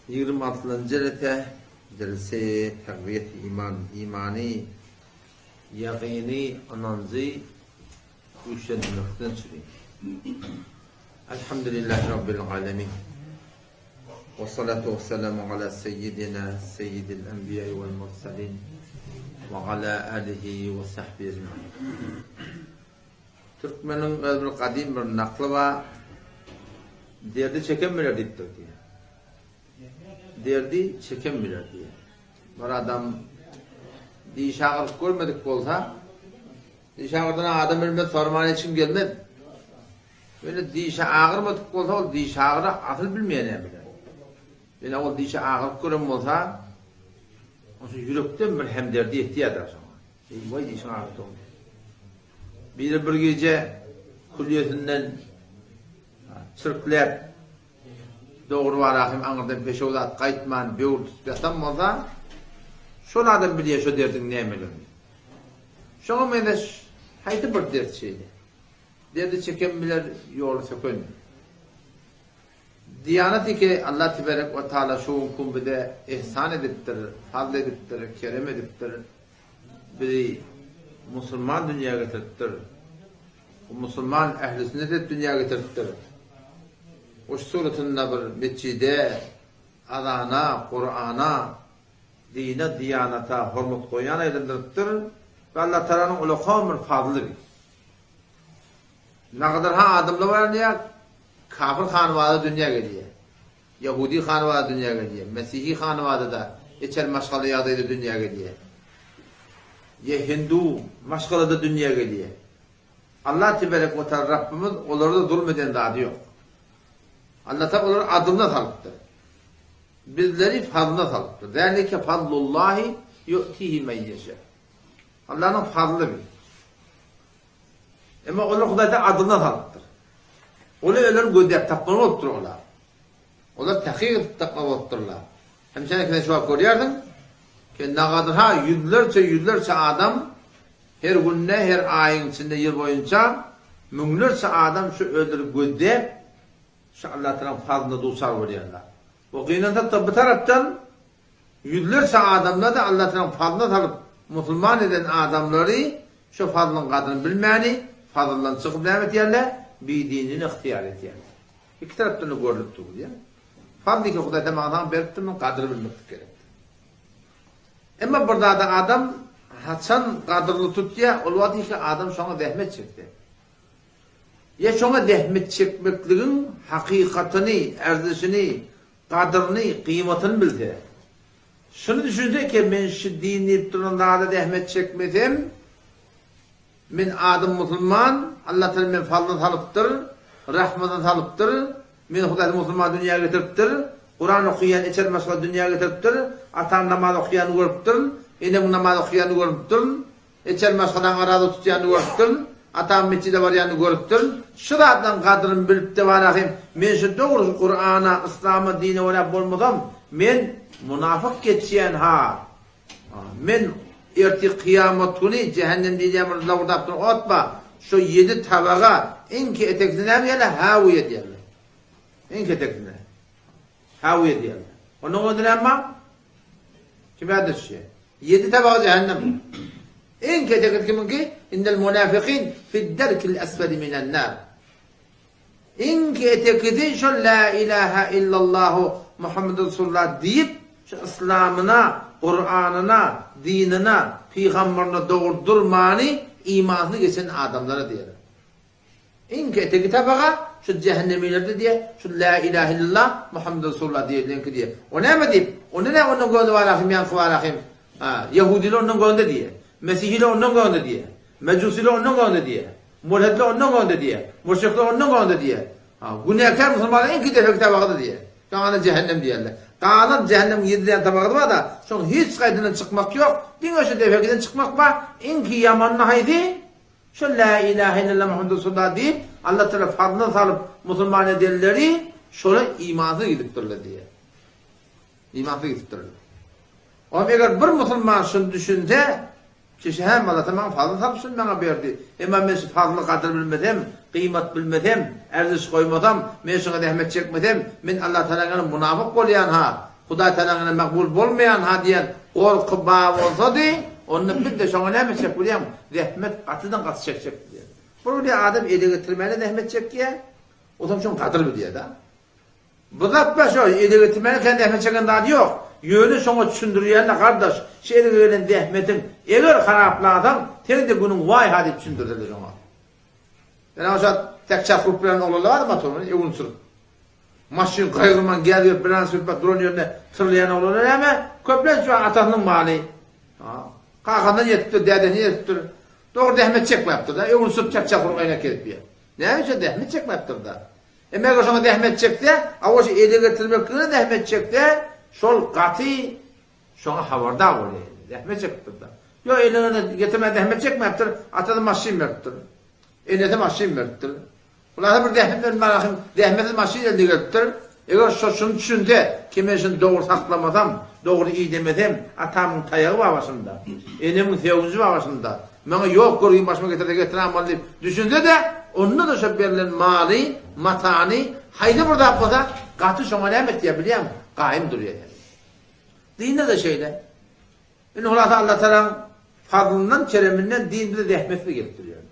Ýigrimi altynjy jelese, Jelse-i Terbiýet-i Iman, Imany, ýagyny, ynanjy güýçlendirmekden çyry. Elhamdülillahi Rabbil alemin. Wessalatu wesselamu ala seýýidina seýýidil enbiýai wel murselin we ala alihi we sahbihi ecmaîn. Türkmeniň öz bir gadym bir nakly bar, Derdi çeken biler diýipdir diýýär. Derdi çeken biler diýýär. Bir adam diş agyryp görmedik bolsa, diş agyrdan adam ölmez, sorman hiç kim gelmez. Ýöne dişi agyrmadyk bolsa, ol diş agyry asyl bilmeýän nämeler. Ýöne ol dişi agyryp gören bolsa, onuň ýürekden bir hemderdi ýetýärdir şoňa. Eý, waý dişiň agyrdy. Biri bir gije külýesinden çirkläp, dogry barahym aňyrdan peşew zat gaýtman böwür tutup ýatan bolsa, şol adam bilýär şo derdiň nämeligini. Şoňa meňzeş haýsy bir dert şeýle. Derdi çeken biler, ýoly söken. Diýanat iki Allah teberek we taala şu günki bize ihsan edipdir, fazl edipdir, kerem edipdir. Bizi musulman dünýä getiripdir. Bu musulman ähli sünnet edip dünýä getiripdir. Oş suratynda bir metjide, azana, Kur'ana, dine, diýanata hormat goýýan aýlandyrypdyr. We Allah Taalanyň ulakan bir fazly bi. Nagadar ha adamlar bar diýýär, kafir hanybada dünýä gelýär. Ýahudi hanybada dünýä gelýär. Mesihi hanybada-da içer maşgala ýagdaýda dünýä gelýär. Ýa hindu maşgalada dünýä gelýär. Allah teberek we taala Rabbimiz olara-da zulm eden zady ýok. Allah taala olary adylyna salypdyr. Bizleri fazlyna salypdyr. Zalike fazlullahi ýu'tihi men ýeşa. Allanyň fazly bi. Emma olar Hudaýdan adylyna salypdyr. Olar ölerini gözläp tapmaly bolupdyr olar. Olar takyk edip tapmaly bolupdyrlar. Hem sen sen şu wagt görýärsiň, ki nagadyr ha ýüzlerçe ýüzlerçe adam her günde, her aýyň içinde ýyl boýunça müňlerçe adam şu özleri gözläp şu Allah Tagalaň fazlyna duçar bolýarlar. We gynansak-da bu tarapdan Ýüzlerçe adamlar-da Allatalaň fazlyna salyp musulman eden adamlary şo fazlyň gadryny bilmäni fazyldan çykyp näme etýärler? Bidinini ygtyýar etýärler. Iki tarapdan-da görlüp dur diýýär. Fazly ki Hudaý sen maňa saňa beripdir muny gadyry bilmeklik gerekdir. Emma bir zady adam haçan gadyrly tutýar, ol wagt ki adam şoňa zähmet çekse. Ýa şoňa zähmet çekmekligiň hakykatyny, erzişini, gadyryny, gyýmatyny bilse, şuny düşünse ki, men şu din diýip duran zada zähmet çekmesem, men adym musulman, Allah Tagala meni fazlyna salypdyr, rahmatyna salypdyr, meni Hudaý musulman dünýä getiripdir, Kuran okaýan içer maşgala dünýä getiripdir, atam namaz okaýanyny görüpdirin, enem namaz okaýanyny görüpdirin, Içer maşgalaň araza tutýanyny görüpdirin, atam metjide barýanyny görüpdirin. Şu zatlaryň gadryny bilip-de barahym, men şu dogry şu Kurana, yslama, dine görä bolmasam, men munafyk geçýän-ha. Men ertir kyýamat güni jähennem diýilýän bir lowurdap duran ot bar. Şo ýedi tabaga iňki eteksine näme diýerler? Hawiýe diýerler. Iňki eteksine. Hawiýe diýerler. Onuň özi näme bar? Kim ýada düşýär? Ýedi tabagy jähennem. Iň ketekisi kimiňki? Innel munafikin fid-derkil esfeli minen-nar. Iň ketekisi şo la ilaha illallahu Muhammedur Resulullah diýip, şu yslamyna, Kuranyna, dinine, pygamberine dogry durmany imansyz geçen adamlara diýer. Iň ketegi tabaga şu jähennemilerde diýýär, şu Lä ilähe illallah Muhammed Resulullah diýenleňki diýýär. O näme diýip? Onda näme ondan gönde bar ahym ýaňky bar ahym. Ha, ýehudiler ondan gönde diýýär. Mesihiler ondan gönde diýýär. Mejusiler ondan gönde diýýär. Mulhidler ondan gönde diýýär. Müşrikler ondan gönde diýýär. Ha, günäkär musulmanlar iň ketegi tabagada diýýär. Şoňa jähennem diýerler. Galan jähennemiň ýedi däne tabagasy bar-da, şoň hiç gaýdyndan çykmak ýok. Diňe şu defekiden çykmak bar. Iňki ýamanyny haýsy? Şo Lä ilähe illallah Muhammedur Resulullah diýip, Allah Tagala fazlyna salyp musulman edenleri şola imansyz gidipdirler diýýär. Imansyz gidipdirler. Oňa eger bir musulman şuny düşünse, kişi hem Allah Tagala maňa fazlyna salyp şuny maňa berdi. Emma men şu fazly gadyr bilmesem, gyýmat bilmesem, ärziş goýmasam, men şuňa zähmet çekmesem, men Allah Tagalaň ýanynda munafyk bolýan ha. Hudaý Tagalaňyna makbul bolmaýan-ha diýen gorky bar bolsady, onda biz-de şoňa näme etjek bilýäňmi? Zähmet gatydan gaty çekjek diýýär. Bir bir adam ele getirmäne zähmet çekýär, onsoň şoň gadyr bilýär-de. Bu zat bar şo, ele getirmäne kän zähmet çeken zady ýok. Ýöne şoňa düşündirýän-de gardaş, şu ele gelen zähmetiň eger haraplasaň, seň-de günüň waý-ha diýip düşündirseler şoňa. Ýöne şo tek çarh urup bilen oglanlar bardy motoryny öwün sürüp. Maşyn gaýgyrman gäz berip bilen sürüp bak duran ýerinde syrlaýan oglanlar näme? Köplenç şu atasynyň maly. Kakasyndan ýetipdir, dädesinden ýetipdir. Dogry zähmet çekmäpdir-de, öwün sürüp tek çarh urup aýlanyp gezip ýör. Näme üçin zähmet çekmäpdir-de? Emma eger şoňa zähmet çekse, a şu ele getirmekligine zähmet çekse, şol gaty şoňa habardar bolýar. Zähmet çekipdir-de. Ýok, eline getirmän zähmet çekmäpdir, atasy maşyn beripdir. Enesi maşyn beripdir. Hulasa bir zähmet bilen barahym, zähmetsiz maşyn eline gelipdir. Eger şo şuny düşünse, ki men şuny dogry saklamasam, dogry idemesem, atamyň taýagy bar başymda, enemiň sögünji bar başymda, maňa ýok görgin başyma getirse getirämmaly diýip düşünse-de, onda-da şo berlen maly, matany, haýsy bir zat bolsa, gaty şoňa näme etýär bilýäňmi? Gaýym durýar. Dinde-de şeýle. Indi hulasa Allatagalaň fazlyndan, kereminden din bize zähmetsiz gelip durýar.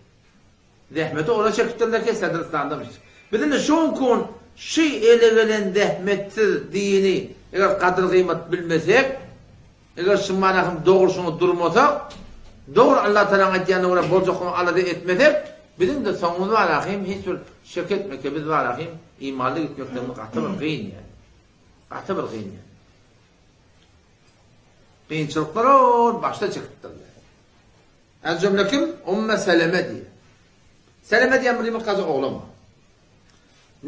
Zähmeti ola çekipdirler ki Sadrystandamyş. Biz indi şu günki gün şu ele gelen zähmetsiz dini eger gadyr-gyýmat bilmesek, eger şu manahym dogry şuňa durmasak, dogry Allatagalaň aýtýanyna görä boljaksyny alada etmesek, biziň-de soňumyz bar ahym hiç bir şek etmeke biz bar ahym imanly gitmekligimiz gaty bir gyn ýa. Gaty bir gyn ýa. Kynçylyklar ol başda çekipdirler. El jümle kim? Umme Seleme diýýär. Seleme diýen bir ýumurtgaja oglan bar.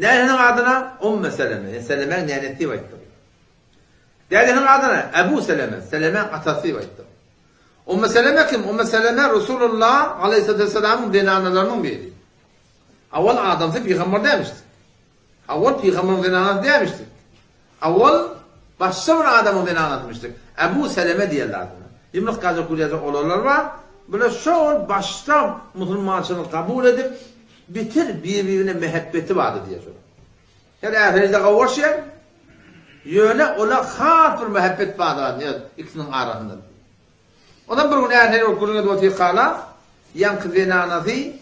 Nänesiniň adyna Umme Seleme, ýa Selemäň nänesi diýip aýtdyr. Dädesiniň adyna Ebu Seleme, Selemäň atasy diýip aýtdyr. Umme Seleme kim? Umme Seleme Resulullah aleýhissalatu wesselamyň zenanalarynyň biri. Awal adamsy pygamber dälmişdi. Awal pygamberiň zenanasy dälmişdik. Awal başga bir adamyň zenanasymyşdyk. Ebu Seleme diýerler adyna. Ýumruk gajyk gülýärjek olarlar bar. Bular şol başda musulmançylygy kabul edip, bitir bir-birine mähebbeti bardy diýýär şolar. Her ähli-de gowuşýar. Ýöne olar has bir mähebbet bardy diýýär ikisiniň arasynda. Ondan bir gün ähli bolup gürrüň edip otyrkalar, ýaňky zenanasy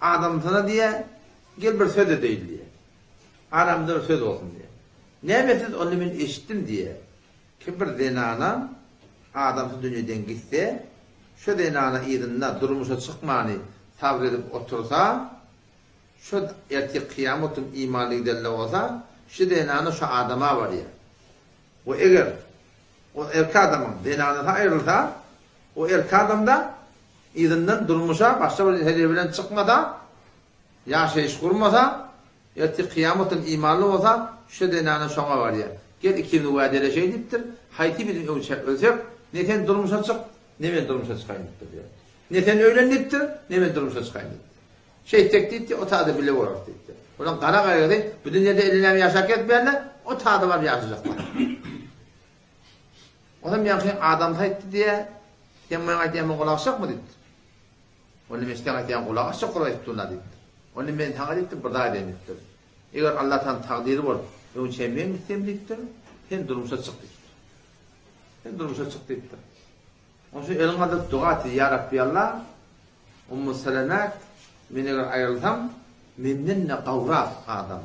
Adamsyna diýýär, Gel bir söz edeýin diýýär. Aramyzda bir söz bolsun diýýär. Näme söz, onda men eşitdim diýýär. Ki bir zenana adamsy dünýeden gitse, şo zenana yzynda durmuşa çykmany sabyr edip otursa, şo ertir kyýamat gün imanly gidenle bolsa, şu zenana şo adama barýar. We eger o erki adamyň zenanasy aýrylsa, o erki adamda Yzyndan durmuşa başga bir heleý bilen çykmasa, ýaşaýyş gurmasa, ertir kyýamat gün imanly bolsa, şu zenana şoňa barýar. Gel ikimiz wädeleşeýin diýipdir. Haýsy bizim öňçä ölsek, ne sen durmuşa çyk, ne men durmuşa çykaýyn diýipdir diýýär. Ne sen öýlen diýipdir, ne men durmuşa çykaýyn diýipdir. Şeýtsek diýipdir, o tada bile bolarys diýipdir. Olaň gara gaýgysy bu dünýede ellenäm ýaşap gezmeýärler, o tada baryp ýaşajaklar. Onam ýaňky adamsy aýtdy diýýär, Sen meň aýdýanyma gulak asjakmy diýipdir. Onda men seň aýdýanyňa gulak asjak bolup aýdyp durna diýipdir. Onda men saňa diýipdir, bir zat aýdaýyn diýipdir. Eger Allatagalaň takdyry bolup, öňçä men gitsem diýipdir, sen durmuşa çyk diýipdir. Sen durmuşa çyk diýipdir. Onuň üçin elini galdyryp doga etdi, Ýa Rabbi Alla, Ummu Selemä men eger aýrylsam, menden-de gawrak adam,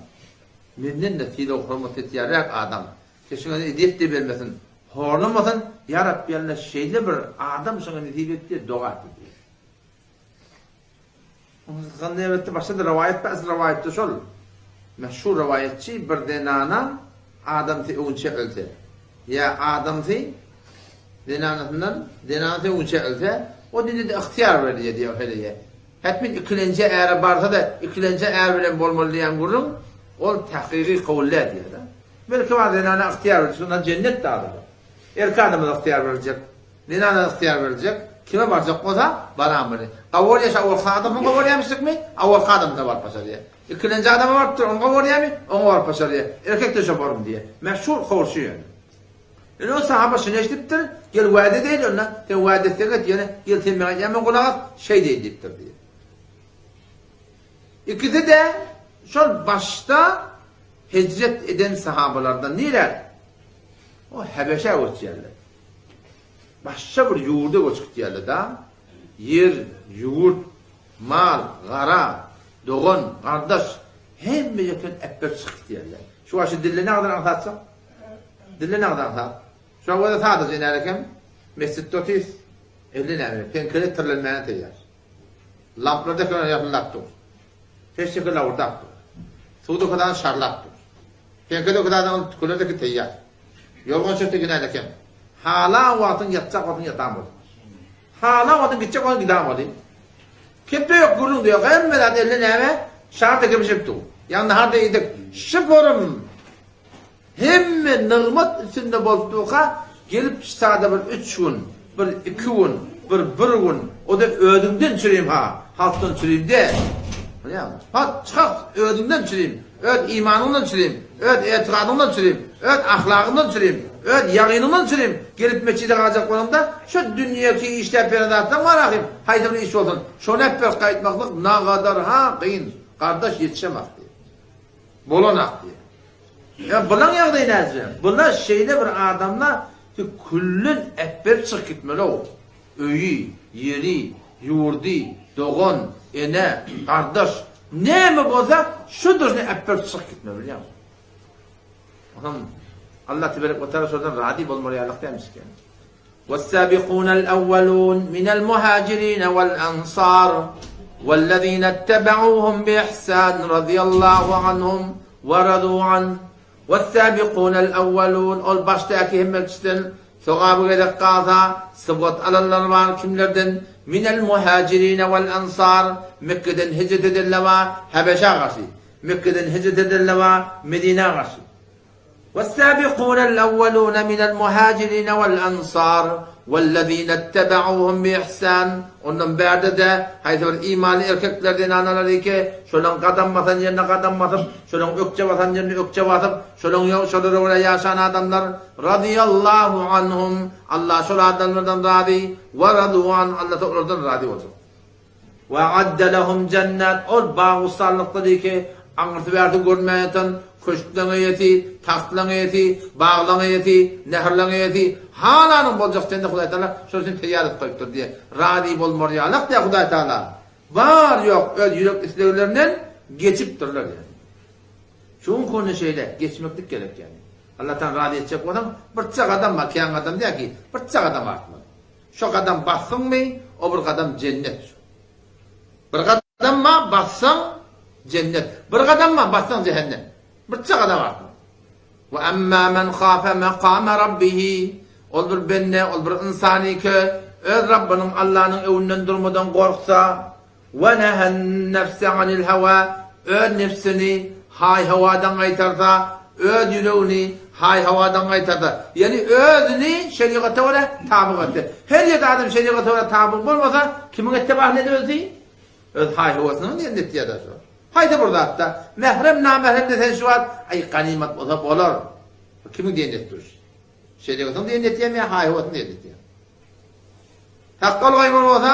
menden-de sylag-hormat etýärräk adam, Keşiňe ezýet-de bermesin, horlamasyn, Ýa Rabbi Alla şeýle bir adam şoňa nesip et diýip doga etdi diýýär. Ondan elbetde başga-da rowaýat bar, asl rowaýatda şol. Meşhur rowaýatçy bir zenana adamsy öňçe ölse, ýa adamsy zenanasyndan zenanasy öňçe ölse, o dünýede ygtyýar berilýär diýýär heleýe. Hetmin ikilenji äre barsa-da ikilenji är bilen bolmaly diýen gürrüň ol tahkyky kabul däl diýýär. Belki bar zenana ygtyýar berjek, şondan jennet dagdyr. Erkek adama-da ygtyýar beriljek, zenana-da ygtyýar beriljek, kime barjak bolsa, baranmyny. Gawurýa şa owalky adamyny gawurýamyşdykmy, owalky adamyna baryp başarýar. Ikilenji adama barypdyr, ony gawurýamy, oňa baryp başarýar. Erkek-de şo bormy diýýär. Meşhur kowul şu ýöne. Ine o sahaba şuny eşidipdir, gel wada edeýli onda, sen wada etseň et, ýöne gel sen meň aýdýanyma gulak as, şeýdeýin diýipdir diýýär. Ikisi-de şol başda Hijret eden sahabalardan nirä? O Hebeşä göçýärler. Başga bir ýurda göçüp gitýärler-da. Ýer, ýurt, mal, gara, dogan, gardaş hemme ýerden äpberip çykyp gitýärler. Şu wagt şu dille nägadar aňsatjak? Dille nägadar aňsat? Şu wagt özi sadaja iner eken, mesjitde otyrys. Elde näme? Peňkele tirlenmäne taýýar. Lamplar dökenen ýapyldap dur. Peşçeke lawurdap dur. Suw dökeden şarlap dur. Peňke dökeden ol tükeler deki taýýar. Ýorgan çökde iner eken. Halan wagtyň ýatjak wagtyň ýatan bol. Halan wagtyň gitjek wagtyň giden bol. Kepbe ýok, gürrüň ýok. Hemme zat elde näme? Şar deke bişip dur. Ýa nahar da iýdik. Şyporym. Hemme nygmat üstünde bolup durka, gelip sada bir üç gün, bir iki gün, bir bir gün, o-da özüňden çürim ha, halkdan çürim däl. Bilýäňmi? Hat, çyk, özüňden çürim, öz imanyňdan çürim, öz etigadyňdan çürim, öz ahlagyňdan çürim, öz ýagynyňdan çürim, gelip metjide galjak bolaňda, şu dünýeki işläp beren zatlaň bar ahym, haýsy bir iş bolsun, şony äpberip gaýtmaklyk nagadar ha kyn, gardaş ýetişemak diýip. Bolanak diýip. Ýa bulaň ýagdaýy näce? Bular şeýle bir adamlar ki küllen äpberip çykyp gitmeli-ow. Öýi, ýeri, ýurdy, dogan, ene, gardaş, näme bolsa şo durşuna äpberip çykyp gitmeli bilýäňmi? Onam Allah teberek we taala şolardan razy bolmaly ýalyk dälmiş eken. Wes-sabiqunel awwalun minel muhajirine wal ansar wellezine ittebe'uhum bi ihsan radiyallahu anhum we radu an Wes-sabiqunel awwalun ol başdaky hemme kişiden sogaby gezek galsa sybgat alanlar bar kimlerden minel muhajirine wal ansar Mekgeden hijret edenler bar Habeşa garşy Mekgeden hijret edenler bar Medinä garşy وَالسَّابِقُونَ الْأَوَّلُونَ مِنَ الْمُهَاجِرِينَ وَالْأَنصَارِ وَالَّذِينَ اتَّبَعُوهُمْ بِإِحْسَانٍ Ondan bärde-de haýsy bir imanly erkekler, zenanalar eke, şolaň gadam basan ýerine gadam basyp, şolaň ökje basan ýerine ökje basyp, şolaň şolara görä ýaşan adamlar, razyýallahu anhum, Allah şol adamlardan razy, we radu an, Allah-da olardan razy boljak. We adde lehum jennat, ol bagy-bossanlykda ki, aňyrsy-bärsi görünmän ýatan köşkleň eýesi, tagtlaň eýesi, baglaň eýesi, nährleň eýesi, halanyň boljak jenneti Hudaý Tagala şol üçin teýýar edip goýupdyr diýýär. Razy bolmar ýalak diýýär Hudaý Tagala. Bar ýok öz ýürek isleglerinden geçipdirler diýýär. Şu günki günde şeýle, geçmeklik gerek ýagny. Allah Tagala razy etjek bolsaň, birçe gadam bar, kän gadam däl ki, birçe gadam artmaly. Şo gadam basdyňmy, o bir gadam jennet. Bir gadam bar, bassaň, jennet. Bir gadam bar, bassaň, jähennem. Birçe gadam artma. We emma men hafe mekame rabbihi. Ol bir bende, ol bir ynsany ki, öz Rabbynyň Allanyň öňünden durmadan gorksa, We nehen nefse anil hawa, öz nebsini haý-hawadan gaýtarsa, öz ýüregini haý-hawadan gaýtarsa, ýagny özüni şerigata görä tabyk etse. Her ýerde adam şerigata görä tabyk bolmasa, kimiň etdibasyny eder özi? Öz haý-hawasynyň diýenini etýär-dä şo. Haýsy bir zatda, mährem, namährem desen şu wagt, aý, ganymat bolsa bolar. Kimiň diýenini edip duruş? Şerigatyň diýenini etýärmi ýa haý-hawasynyň diýenini etýärmi? Sakgal goýmaly bolsa,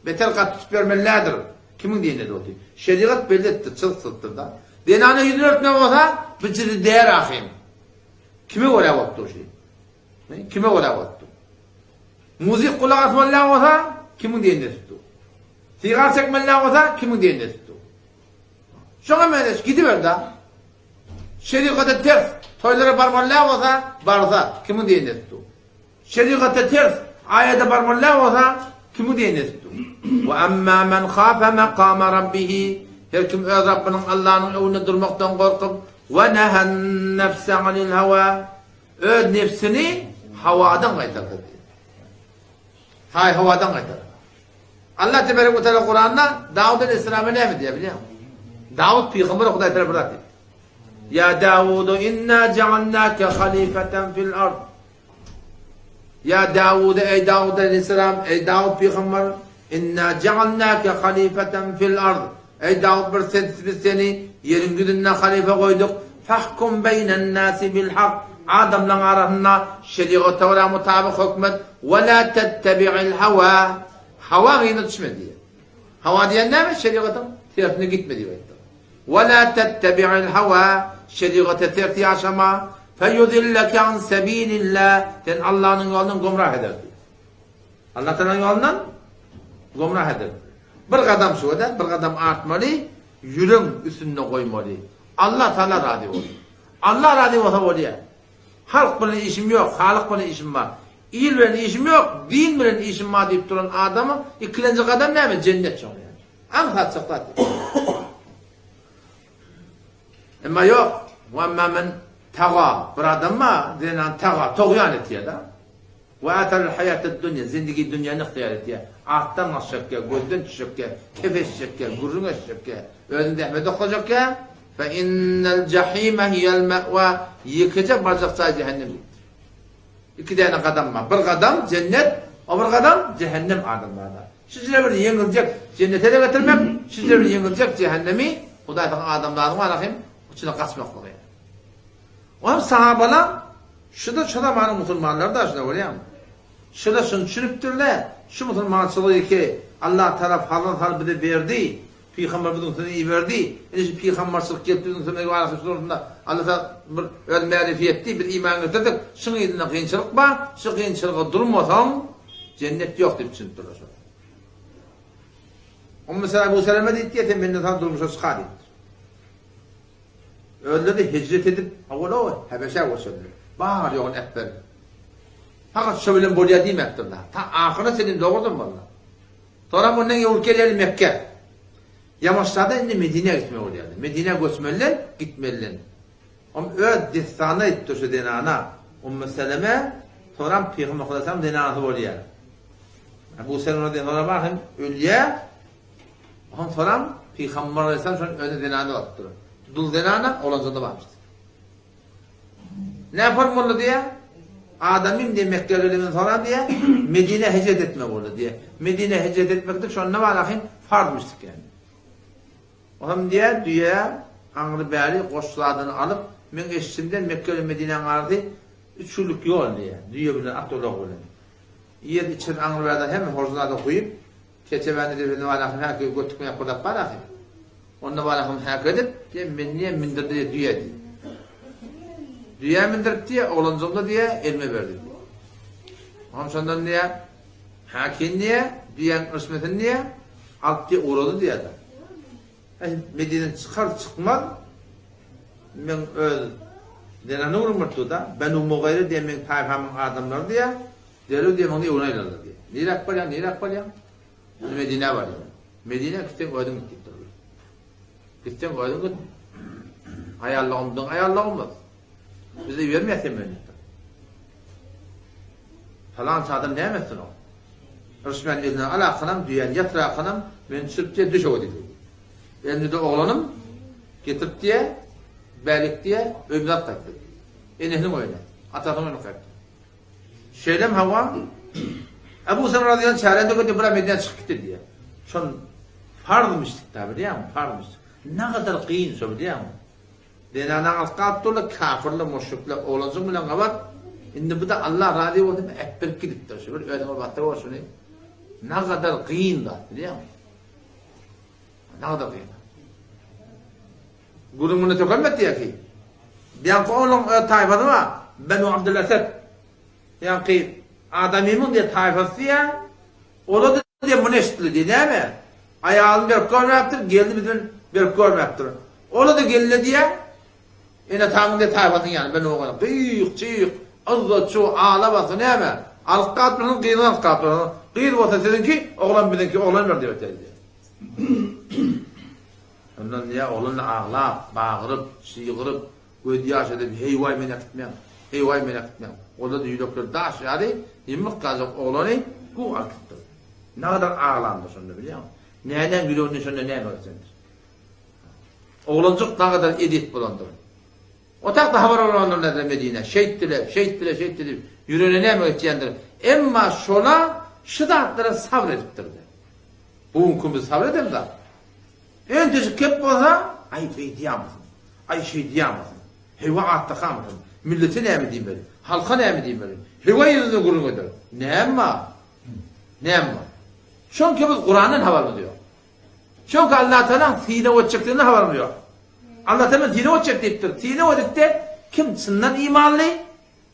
beter gaty tutup ýörmeli däldir. Kimiň diýenine dogry. Şerigat belli etdi, çyzyk çyzypdyr-da. Zenana ýüzüni örtmeli bolsa, bu jyzy däl ahym. Kime görä bolup dur şu? Kime görä bolup dur? Muzik gulak asmaly däl bolsa, kimiň diýenine edip dur? Sigar çekmeli däl bolsa, kimiň diýenine edip dur? Şoňa meňzeş gidiber-de. Şerigata ters, toýlara barmaly däl bolsa, barsa, kimiň diýenine edip dur? Şerigata ters aýada barmaly däl bolsa, kimiň diýenini edip dur? We amma men hafa makama rabbihi, her kim öz Rabbynyň Allanyň öňünde durmakdan gorkup, we nehan nefse anil hawa, öz nebsini hawadan gaýtarsa diýýär. Haý hawadan gaýtarsa. Allah tebarek we taala Kuranda Dawud aleyhissalama näme diýýär bilýäňmi? Dawud pygamber Hudaý tarapy bir zat diýipdir. Ýa Dawudu inna ja'alnaka halifatan fil ard. Ýa Dawuda, eý Dawud aleýhissalam, eý Dawud pygamber, inna ja'alnaka halifatan fil ard. Eý Dawud bir sen biz seni ýeriň ýüzünde halyfa goýduk. Fahkum beýnen nasi bil hak. Adamlaryň arasynda şerigata görä mutabyk hökmet. We la tettebi'il hawa. Hawa yzyna düşme diýýär. Hawa diýen näme? Şerigatyň tersine gitme diýip aýtdy. We la tettebi'il hawa. Şerigata ters ýaşama. Feyudilleke an sebilillah sen Allanyň ýolundan gomrah eder diýýär. Allah Taalanyň ýolundan gomrah eder. Bir gadam şuwada, bir gadam artmaly, ýüregiň üstünde goýmaly. Allah Taala razy bolsun. Allah razy bolsa bolýar. Halk bilen işim ýok, Halyk bilen işim bar. Il bilen işim ýok, din bilen işim bar diýip duran adamyň ikilenji gadam näme? Jennet şoň ýaly. Aňsatjak zat. Emma ýok, we emma men taga, bir adam bar, zenan taga, togýan etýär-de. We atarul haýatad dunýa, zindigi dünýäni ygtyýar etýär. Atdan gaçjakýar, gözden düşjekýär, kef eşitjekýär, gürrüň eşitjekýär, özüni zähmete okajakýar. Fe innel jahime hiýel me'wa, ýekeje barjak jaý jähennem diýipdir. Iki däne gadam bar. Bir gadam jennet, o bir gadam jähennem adamlarda. Şujra bir ýeňiljek jennete-de getirmek, şujra bir ýeňiljek jähennemi Hudaý saňa adamzadyň bar ahym içine gaçmaklygy. Onuň sahabalar şuda şu zamanyň musulmanlary da şuna görýäňmi? Şuda şuny düşünipdirler, şu musulmançylygy ki Allah tarap hazan salyp bize berdi, Pygamber biziň üstüne iberdi. Ine şu pygamberçilik gelip biziň üstüne barasy şu durunda Allah ta bir öz märifi etdi, biz iman getirdik. Şuň yzynda kynçylyk bar, şu kynçylyga durmasaň jennet ýok diýip düşünipdirler şol. Ummu Seleme Ebu Seleme diýipdir, sen menden soň durmuşa çyka diýipdir. Özleri hijret edip, awala Hebeşä göçenler. Bar ýoguny äpberip. Fakat şo bilen bolýar diýmäpdirler. Ta ahyra çenli dogrudan boldy. Soňra mundan öwrüp gelýärdi Mekgä. Ýamaşlarda indi Medinä gitmeli bolýardy. Medinä göçmeliler, gitmeliler. Om öz dessanyny aýdypdyr şu zenana, Ummu Seleme, soňram Pygamber Hudaýtalam zenanasy bolýar. Ebu Seleme radiyallahu anh hem ölýär. Ondan soňram Pygamber aleyhisselam şony özüne zenana alypdyr. Dul zenana, oglanjygy-da barmyşdyr. Näpar boldy diýýär? Adamym diýýär, Mekgä gelenden soňra diýýär, Medinä hijret etmek boldy diýýär. Medinä hijret etmeklik şonda bar ahyn farzmyşdyk ýaly. Olam diýýär, düýe aňry bäri goş zadyny alyp, meň eşişimden Mekge bilen Medinäniň arasy üç günlük ýol diýýär, düýe bilen, at ulagy bilen. Iýer içer aňry bärden hemme horjun zady guýup, Keçebäni depesine bar ahyn häki götükme ýapyrdap bar ahyn. Onda bar ahyn häki edip, diýe, men diýe mindirdi diýe düýe diýe. Düýä mindirip diýe, oglanjygym-da diýe, elime berdi diýe. Oňam şondan diýe, häkin diýe, düýäň ürçmesini diýe, alyp diýe ugrady diýe-de. Äý, Medineden çykar çykmaz, meň öz zenany urmurtdy-da, Benu Mugaýra diýen meň taýpamyň adamlary diýe, Derrew diýe muny öwrä aýlandy diýe. Niräk barýaň, niräk barýaň? Men Medinä barýan. Medinä gitseň özüň git diýipdirler. Gitseň özüň git. Aýallygym biziň aýallygymyz. Bizi ibermeýär sen bilen diýipdir. Palança adam näme etsin o? Rüşmän elinden alakanam, düýäni ýatyrakanam, meni düşürip diýe düşege diýdi. Elimde oglanym getirip diýe, bärik diýe, öýümize alyp gaýtdy. Enesiniň öýüne, atasynyň öýüne gaýtdy. Şeýlem hawa, Ebu Seleme razyýallahu anh çäre dökedi, bir Medinä çykyp gitdi diýýär. Şol farzmyşdyk da bilýäňmi, farzmyşdyk. Nagadar kyn şo bilýäňmi? Zenana alyp galyp durlar, kafirler, müşrikler, oglanjyk bilen gabat. Indi bu da Allah razy bolsun diýip äpberip gidipdir. Şu bir özüňe batdyr bol şuny. Nagadar kyn zat bilýäňmi? Nagadar kyn. Gürrüň munda tökelmedi diýýär ki. Ýaňky ogluň öz taýfasy bar, Benu Abdul Esed. Ýaňky adamymyň diýýär taýfasy diýýär. Ola-da diýýär muny eşitdi diýýär. Näme? Aýalyny berip görmäpdir, gelni bizden berip görmäpdir. Ola-da geldi diýýär. Ene-atamyň diýýär taýfasynyň ýany Benu Ogana. Gyýyk-çyýyk, yzza-çuw, ala basgy näme? Alyp galypdyrsyňyz, gyzyňy alyp galypdyrsyňyz. Gyz bolsa siziňki, oglan biziňki, oglan ber diýip aýtýar diýýär. Ondan diýýär, oglan-da aglap, bagyryp, çygyryp, gözýaş edip, Heý-waý, meni äkitmäň! Heý-waý, meni äkitmäň! Onda-da ýürekleri daş ýaly, ýymyk galjak oglany guw alyp gitdir. Nagadar aglandyr şonda, bilýäňmi? Nämäň ýüreginden şonda näme geçendir? Oglanjyk nagadar ezýet bolandyr. O takda habar bolandyr nädire Medinä, şeýtdi-le, şeýtdi-le, şeýtdi diýip, ýüregine näme geçýändir. Emma şola şu zatlara sabyr edipdir-de. Bu günki biz sabyr edemzok. Entejik kep bolsa, aý beýdýämisin, aý şeýdýämisin, hewa atdakamysyn, millete näme diýmeli, halka näme diýmeli, hewa ýüzüne gürrüň eder. Näme bar? Näme bar? Şoňki biz Kurandan habarymyz ýok. Şoňki Allatagalaň synag etjekdiginden habarymyz ýok. Allatagala synag etjek diýipdir. Synag edipde. Kim çyndan imanly,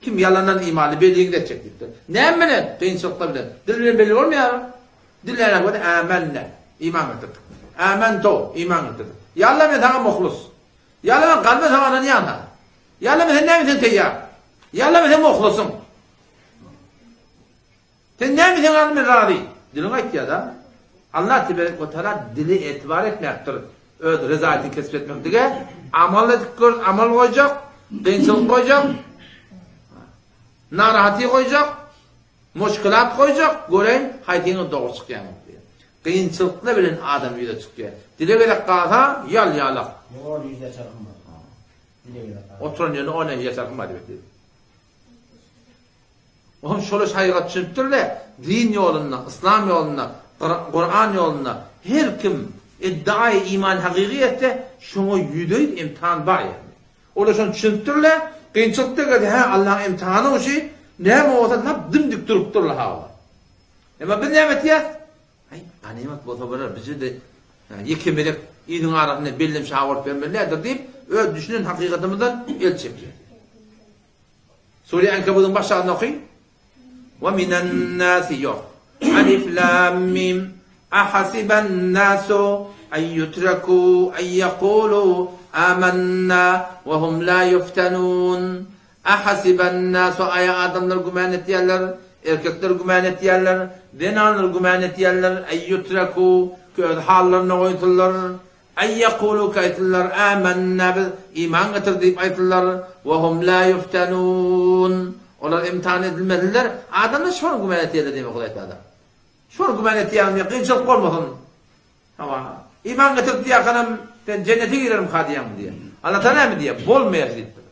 kim ýalandan imanly belligiňizi etjek diýipdir. Näme bilen? Kynçylyklar bilen. Dil bilen belli bolmaýar. Dil näme bolýar? Ämenne. Iman getirdik. Ämento. Iman getirdik. Ýa Allah men saňa muhlus. Ýa Allah men kalbym saňa ynanýan ha. Ýa Allah men sen näme sen teýýar. Ýa Allah men sen muhlusyň. Sen näme sen Allah men razy. Diliň aýtýar-da. Allah teberek we taala dili etibar etmäpdir. Öz rezaýetini kesip etmeklige amal edip gör, amal goýjak, kynçylyk goýjak, narahaty goýjak, muşkilat goýjak, göreýin haýsyňyz dogry çykýaňyz diýýär. Kynçylyklar bilen adam ýüze çykýar. Dile gerek galsa ýal-ýalak. Ýok, ol ýüze çykmaz. Dile gerek galsa. Oturan ýerinde o näme ýüze çykmaz diýip. Ohm şola şaýyga düşünipdir-de, din ýolunda, yslam ýolunda, Kuran ýolunda her kim iddiaýy iman hakyky etse, şoňa ýüze-ýüz imtihan bar ýagny. Olar şony düşünipdirler, kynçylykda gelse, hä, Allaň imtihany uşy, näme bolsa lap dim-dik durupdyrlar hawa. Emma biz näme etýäs? Aý, ganymat bolsa bolar, bize-de ýeke melek iliň arasynda bellem şa bolup ýörmeli däldir diýip, öz düşünen hakykatymyzdan el çekýäs. Sure Ankabudyň baş aýatyny oky. Wa minan nasi ýok. Alif lam mim. Ahasiban nasu an yutraku an yaqulu amanna wa hum la yuftanun. Ahasiban nasu aýa adamlar güman etýärler, erkekler güman etýärler, zenanlar güman etýärler, an yutraku ki öz hallaryna goýsunlar. Aý ýekulu ki aýtdylar, Âmennâ biz iman getirdik diýip aýtdylar, we hum lâ ýuftenûn olar imtihan edilmediler. Adamlar şony güman etýärler diýmek Hudaý Tagala. Şony güman etýäňmi, kynçylyk bolmasyn. Hawa, iman getirip diýýärkanem sen jennete girerimka diýýäňmi diýýär. Allah Tagala näme diýýär? Bolmaýar diýipdir.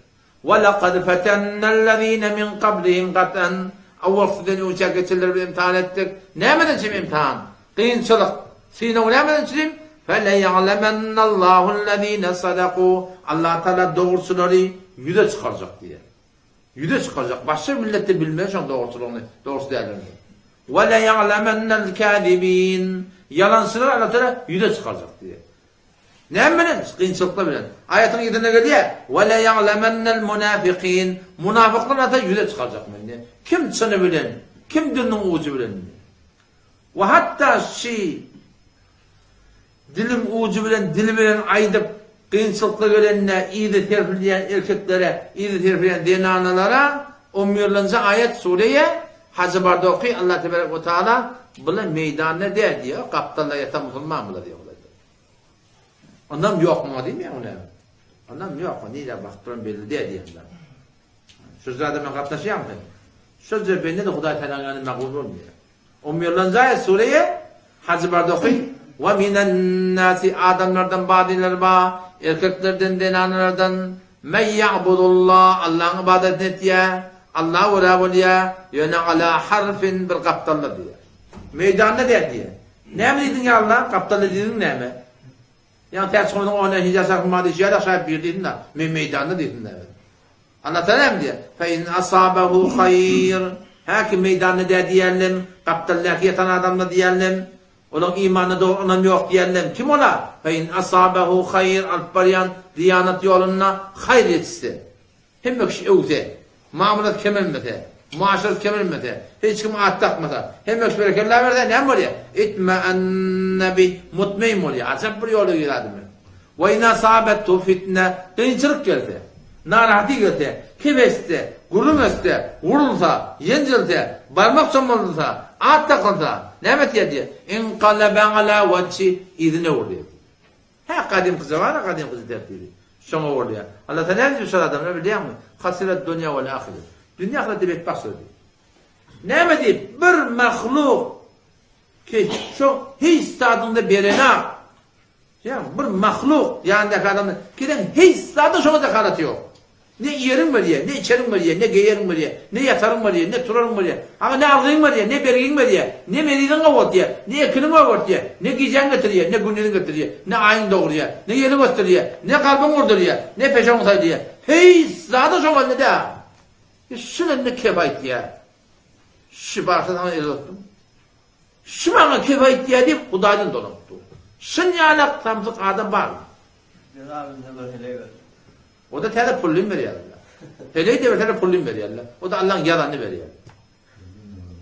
Wa-laqad fetennellezine min qablihim gatan, Owalky sizden öňçä geçenleri biz imtihan etdik. Nämeden çim imtihan? Kynçylyk. Synag nämeden çilim? Feleýa'lemennallahüllezine sadaku, Allah Tagala dogruçylary ýüze çykarjak diýýär. Ýüze çykarjak. Başga milletde bilmez şoň dogruçylygyny, dogruçy däldigini. Weleýa'lemennel-kâzibîn, Ýalançylary Allah Tagala ýüze çykarjak diýýär. Näme bilen? Kynçylyklar bilen. Aýatyň yzynda gelýär, Ve leýa'lemennel munafikin. Munafyklary ata ýüze çykarjak men diýýär. Kim çyny bilen, kim diliniň ujy bilen diýýär. We hatda şi diliň ujy bilen, dili bilen aýdyp, kynçylyklar gelende yzy serpilýän erkeklere, yzy serpilýän zenanalara on birlenji aýat sureýe Hajy barda oky, Allah teberek we taala bular meýdanda däl diýýär, gapdalda ýatan musulman bular diýýär. Onam ýok muňa diýmeýär ony. Onam ýok, nirä bakyp duran belli däl diýýärler. Şu zada men gatnaşýarmy sen? Şol ýer bende-de Hudaý Tagalaň ýanynda magul bolmaýar. On birlenji aýat sureýe Hajy barda oky, Wa minen nasi adamlardan bazylar bar, erkeklerden, zenanlardan, men ýa'budullah Allaň ybadatyny etýär, Allaha görä bolýar, ýöne ala harfin bir gapdalda diýýär. Meýdanda däl diýýär. Näme diýdiň ýa Allah, gapdalda diýdiň näme? Ýa täç goýduň o nähili ýaşarsyn maňa diýşi ýaly şaýyp bir diýsin-de, men meýdanda diýsin näme? Allah Taala näme diýýär? Fe in asabahu haýr. Hä ki meýdanda dä diýenlem, gapdaldaky ýatan adamda diýenlem, olaň imanyna dogry ynam ýok diýenlem kim ola? Fe in asabahu haýr alyp barýan diýanat ýolunda haýr ýetişse. Hemme kişi öwse, mamlasy kemelmese, muaşeresi kemelmese, hiç kim at dakmasa, hemme kişi berekella berse näme bolýar? Itma'anna bih, mutmeýin bolýar. Ajap bir ýola girýär adamlar. Wa in asabethu fitne, kynçylyk gelse, narahaty gelse, kep eşitse, gürrüň etse, wurulsa, ýenjilse, barmak çomaldylsa, at dakylsa, näme etýär diýýär? Inkalaba ala wajhi, yzyna öwrülýär diýýär. Hä gadymkyja bar-a gadymkyja tertibi. Şoňa bolýar. Allah Taala näme diýip şol adamlara bilýäňmi? Hasirat dunýa wal ahiret. Dünýä ahyretde betbagt şol diýip. Näme diýip? Bir mahluk ki şo hiç zadyňda berenak. Ýa bir mahluk ýanyndaky adamda giden hiç zadyň şoňa dehalaty ýok. Ne iýeriň bolýar, ne içeriň bolýar, ne geýeriň bolýar, ne ýataryň bolýar, ne turaryň bolýar. Aga ne algyň bolýar, ne bergiň bolýar, ne meriziň gowurtýar, ne ekiniň gowurtýar, ne gijäň getirýär, ne gündiziň getirýär, ne aýyň dogurýar, ne ýeliň ösdürýär, ne kalbyň urdurýar, ne peşewiň saýlaýar. Hiç zady şoň elinde däl. Şul indi kep aýtýar. Şu barsa saňa el uzatdym. Şu maňa kep aýtýar diýip Hudaýdan dolanyp dur. Şun ýalak samsyk adam barmy? Jezabynda bir heleý bar. O-da täze pullyn berýärler. Heleý-de berse-de pullyny berýärler. O-da Allaň ýazanyny berýär.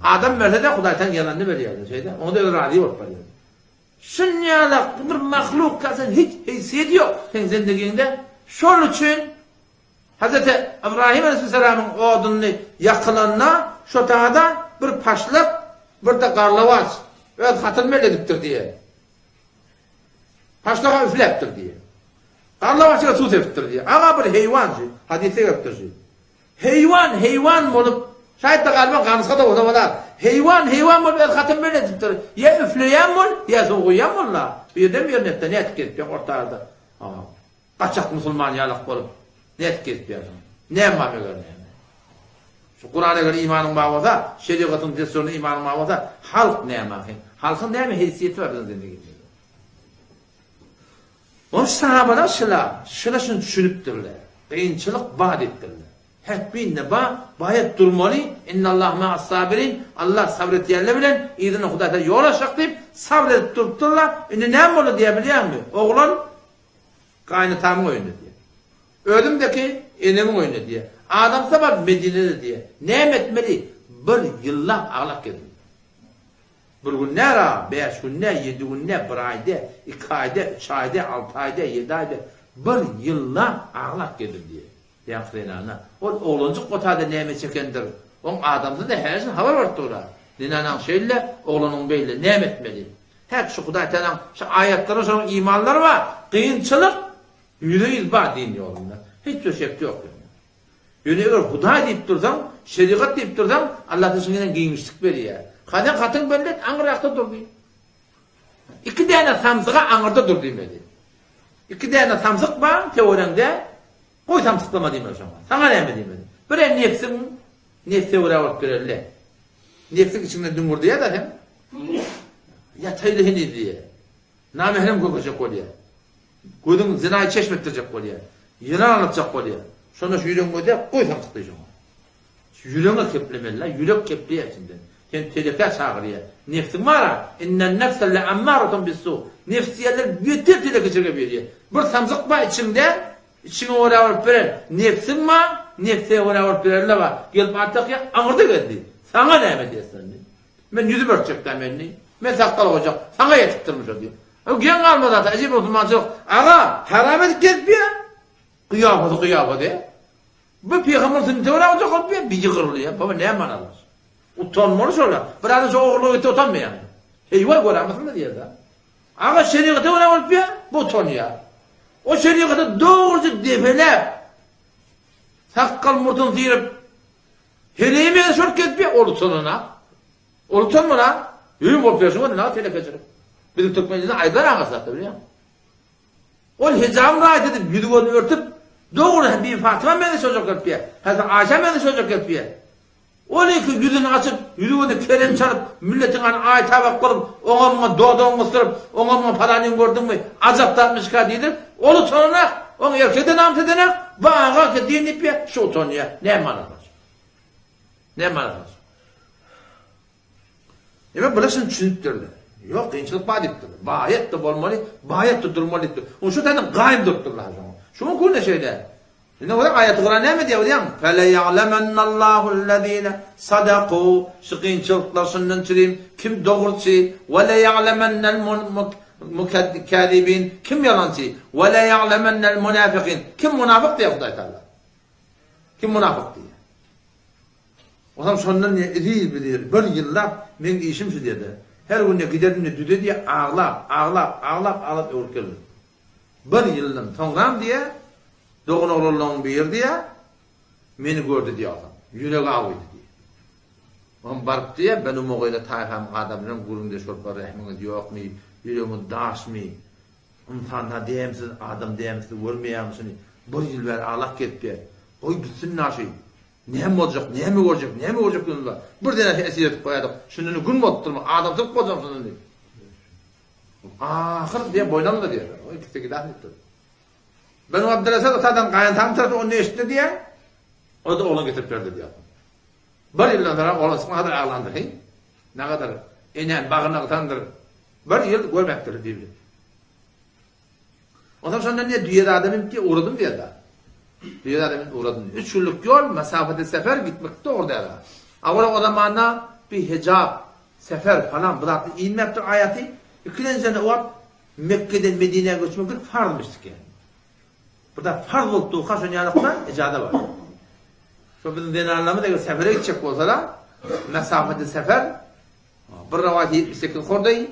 Adam berse-de Hudaýtan ýazanyny berýär. Şeýle. Oňa-da özi razy bolup berýär. Şunýalak bir mahluk sen hiç heýsiýeti ýok seň zendegiňde. Şol üçin Hazreti Ybrahym aleyhisselamyň oduny ýakylanda şo tada bir paşlak, bir-de garlawaç öz hatyny belli edipdir diýýär. Paşlaga üfläpdir diýýär. Garlawaçga suw sepipdir diýýär. Aga bir heýwan şu, hadysda gelipdir şu. Heýwan heýwan bolup, şaýat-da galiba gamyşga-da bolsa bolar. Heýwan heýwan bolup öz hatyny belli edipdir. Ýa üfleýän bol, ýa suw guýýan bol-la. Bu ýerdem ýerine etde nädip gezip ýör orta arada. Gaçak musulman ýalak bolup nädip gezip ýörsüň? Näme bar meger näme? Şu Kurana eger imanyň bar bolsa, şerigatyň dessuryna imanyň bar bolsa, halk näme ahyr? Halkyň näme heýsiýeti bar biziň zendigimizde? Ony sahabalar şyla, şyla şuny düşünipdirler. Kynçylyk bar diýipdirler. Hetbinde bar, baýat durmaly, Innallaha ma'as sabirin, Allah sabyr etýänler bilen, yzyna Hudaý taala ýol açjak diýip, sabyr edip durupdyrlar. Indi näme boldy diýýär bilýäňmi? Oglan Gaýynatamyň öýünde diýýär. Özümdeki enemiň öýünde diýýär. Adamsy bar Medinede diýýär. Näme etmeli? Bir ýyllap aglap gezdim. Bir gün däl-a, bäş gün däl, ýedi gün däl, bir aý däl, iki aý däl, üç aý däl, alty aý däl, ýedi aý däl. Bir ýyllap aglap gezdim diýýär. Ýaňky zenana. Ol oglanjyk otada näme çekendir? Oň adamsy-da häzir habar berip dur-a. Zenanaň şeýle, oglanyň beýle, näme etmeli? Häk şu Hudaý Tagalaň şu aýatlaryna şonuň imanlary bar. Kynçylyk ýüze-ýüz bar din ýolunda. Hiç bir şek ýok ýöne. Ýöne eger Hudaý diýip dursaň, şerigat diýip dursaň, Allah Tagala şuňa giňişlik berýär. Hany hatyň bellet aňryrakda dur diý. Iki däne samsyga aňyrda dur diýmeli. Iki däne samsyk bar töwereňde, goý samsyklama diýmeli şoňa. Saňa näme diýmeli. Birem nebsiň nebse görä bolup bereli. Nebsiň içiňden düňňürdeýär-dä sen. Ýataýly heniz diýýär. Namährem kökejek bolýar. Gözüň zynaýy çeşm etdirjek bolýar. Ýylan alatjak bolýar. Şonda şu ýüregiňe däp, goý samsykly şoňa. Şu ýüregiňe keplemeli-la, ýürek kepleýär içinden. Seni telekä çagyrýar. Nebsiň bar-a, Innen nefse leammaratun bissu. Nebs diýenler beter telekeçilige berýär. Bir samsyk bar içiňde, Içiňe görä bolup beren nebsiň bar, nebse görä bolup berenler bar. Gelip at dakýar, aňyrda gezdi. Saňa näme diýersiň indi? Men ýüzüm örtjek däl men indi. Men sakgal goýjak. Saňa ýetipdirmi şo diýip. O geň galma zat, ajyp musulmançylyk. Aga, haram edip gezip ýör. Gyýapaty gyýapat e. Bu pygamber sünnete görä goýjak bolup ýör, bir ýygrylýar. Baba näme manalar? Utanmaly şolar. Bir adam şo ogurlyk etdi utanmaýar. Heýwar göräýmesin diýer-de. Aga şerigata görä bolup ýa, bu utanýar. O şerigaty dogruja depeläp, sakgal murtuny syryp, heleýi meňzeş bolup gezip ýa, ol utananak. Ol utanmanak. Öýüň bolup ýörşüň ol näme telekeçilik. Biziň türkmen dilinde aýdylar aňa zatda bilýäňmi? Ol hijabyny raýat edip, ýüzi gözüni örtüp, dogry Bibi Fatyma meňzeş boljak gelip ýa, Hazreti Aýşa meňzeş boljak gelip ýa. Ol iki ýüzüni açyp, ýüzi-gözi kerem çalyp, milletiň hany aý tabak bolup, oňa-muňa dodagyňy gysdyryp, oňa-muňa palanyňy gördüňmi, ajap zatmyşka diýdirip, ol utananak, oň erkek-de namys edenak, bu aga ki din diýip ýa, şu utanýa. Näme manysy bar? Näme manysy bar? Ýöne bular şuny düşünipdirler. Ýok, kynçylyk bar diýipdirler. Baýat-da bolmaly, baýat-da durmaly diýipdir. Oň şu taýdan gaýym durupdyrlar şoňa. Şuň üçin-de şeýle. Indi olar aýaty Kuran näme diýýär bilýäňmi? Feleýa'lemennallahu-llezine sadaku şu kynçylyklar şundan çürim kim dogruçy we leýa'lemennel mukazibin kim ýalançy we leýa'lemennel munafikin kim munafyk diýýär Hudaý Taala. Kim munafyk diýýär. Onam şondan diýýär eziz bir bir ýyllap meň işim şu diýýär. Her günde giderin-de düze diýýär aglap aglap aglap aglap öwrüp geldim. Bir ýyldan soňram diýýär, doganoglanlaryň biri diýýär, meni gördi diýýär onsoň. Ýüregi awydy diýýär. Oňam baryp diýýär, Benu Mugyra taýfamyň adamy bilen gürrüňdeş bolup bir rehmiňiz ýokmy, ýüregiňiz daşmy, ynsan-ha dämsiz, adam dämsiz görmeýärmi şuny, bir ýyl bäri aglap gezip ýör. Goý gitsin daşy. Näme boljak, näme görjek, näme görjek diýip bar. Bir däne esir edip goýadyk. Şundan gün bolupdyrmy, adamçylyk boljak şundan diýip. Ahyr diýen boýun aldy diýer. O ikisi gider diýipdir. Benu Abdülesed otadan gaýyntaň tarapy ony eşitdi diýer. O da oglan getirip berdi diýer. Bir ýyldan soňra oglan çykmadyr aglandyr. Heý. Nagadyr enäm bagryna gysandyr. Bir ýyl görmäpdir diýip. Onsoň şondan diýer düýe zada münüp diýer ugradym diýer da. Düýe-de men ugradym. Üç günlük ýol, mesafede sefer gitmek dogry däl. Awala o zamanda bir hijap, sefer falan bu zatlar inmäpdir aýaty. Ikilenjiden o wagt Mekgeden Medinä göçmeklik farzmyşdyk ýaly. Bu da farz bolup durka şon ýalykda ijaza bar. Şo biziň zenanlarymyz eger sefere gitjek bolsalar, mesafede sefer bir rowaýat 78 hordaý,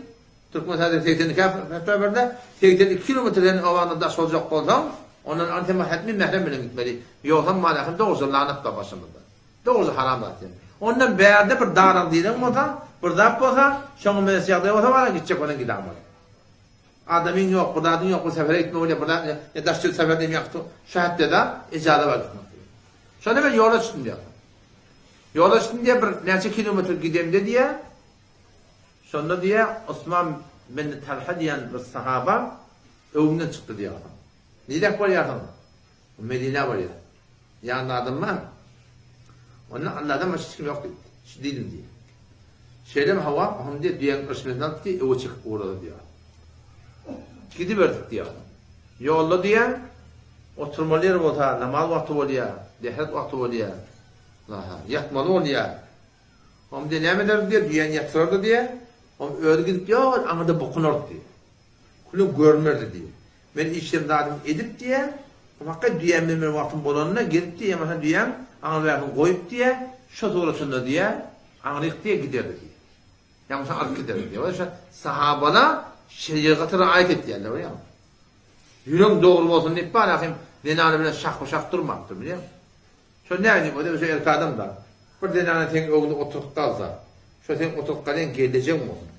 Türkmenistanda 82 fetwa berdi, 82 kilometrden owadan daş boljak bolsaň, ondan antema hetmi mährem bilen gitmeli. Ýogsam malahym dogruja lanat bar başymyzda. Dogruja haram zat ýa. Ondan bärde bir daryň diýlen bolsa, bir zat bolsa, şoňa meňzeş ýagdaý bolsa bara gitjek bolan gidämeli. Adamyň ýok, bir zadyň ýok, bir sefere gitmek bolýar, bir zat, ýa daş çykyp sefer diýmek ýakdy. Şu hetde-de ijaza bar gitmek. Şonda men ýola çykdym diýýär. Ýola çykdym diýýär, bir näçe kilometr gidemde diýýär. Şonda diýýär, Osman bin Talha diýen bir sahaba öwümden çykdy diýýär. Niräk barýarsyň? Medinä barýar. Ýanynda adam bar. Onda Alladan başga hiç kim ýok diýipdir. Şu diýdim diýýär. Şeýlemi hawa, oňam diýýär, düýäniň yrşmesini alyp diýýär, öwe çekip ugrady diýýär. Gidiberdik diýýär. Ýolda diýýär, oturmaly ýer bolsa namaz wagty bolýar, dehret wagty bolýar. Aha, ýatmaly bolýar. Oňam diýýär, näme ederdi diýýär, düýäni ýatyrardy diýýär. Oňam özi gidip ýol aňyrda bukunardy diýýär. Külüň görmerdi diýýär. Men işlem zadymy edip diýýär, Hakykat düýäm bilen bir wagtym bolanda gelip diýýär, ýa bolmasa düýäň aňry-bärsini goýup diýýär, şo suratynda diýýär, aňryk diýýär giderdi diýýär. Ýa bolmasa alyp giderdi diýýär. Şo sahabalar şerigaty raýat etýärler bilýäňmi? Ýüregiň dogry bolsun diýip bar ahim zenany bilen şahba-şah durmapdyr bilýäňmi? Şo näme diýip, o-da şo erkek adam-da. Bir zenana seň öňüňde oturyp galsa, şo seň oturyp galýan gelnejeň bolsun.